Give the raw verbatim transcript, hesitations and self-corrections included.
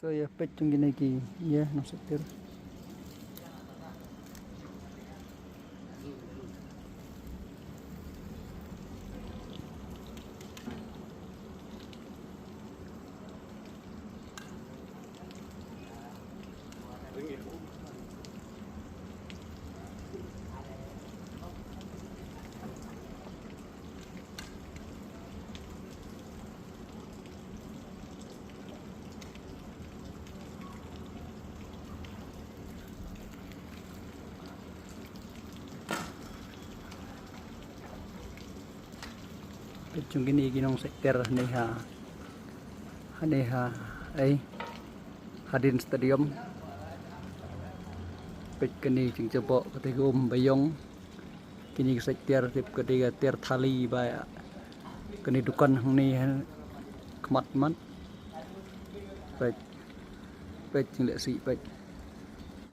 To ïa peit jong kine ki ïa nongsiet tiar. Peit jong kine ki nongsiet tiar hangne ha, hangne ha, ei, hadien stadium. Peit kane jingjaboh kata ka um ba ïong. Kine ki siet tiar tip kata ka tiar thali ba ïa kane dukan hangne ha khmat mat. Peit, peit jingleh sih peit.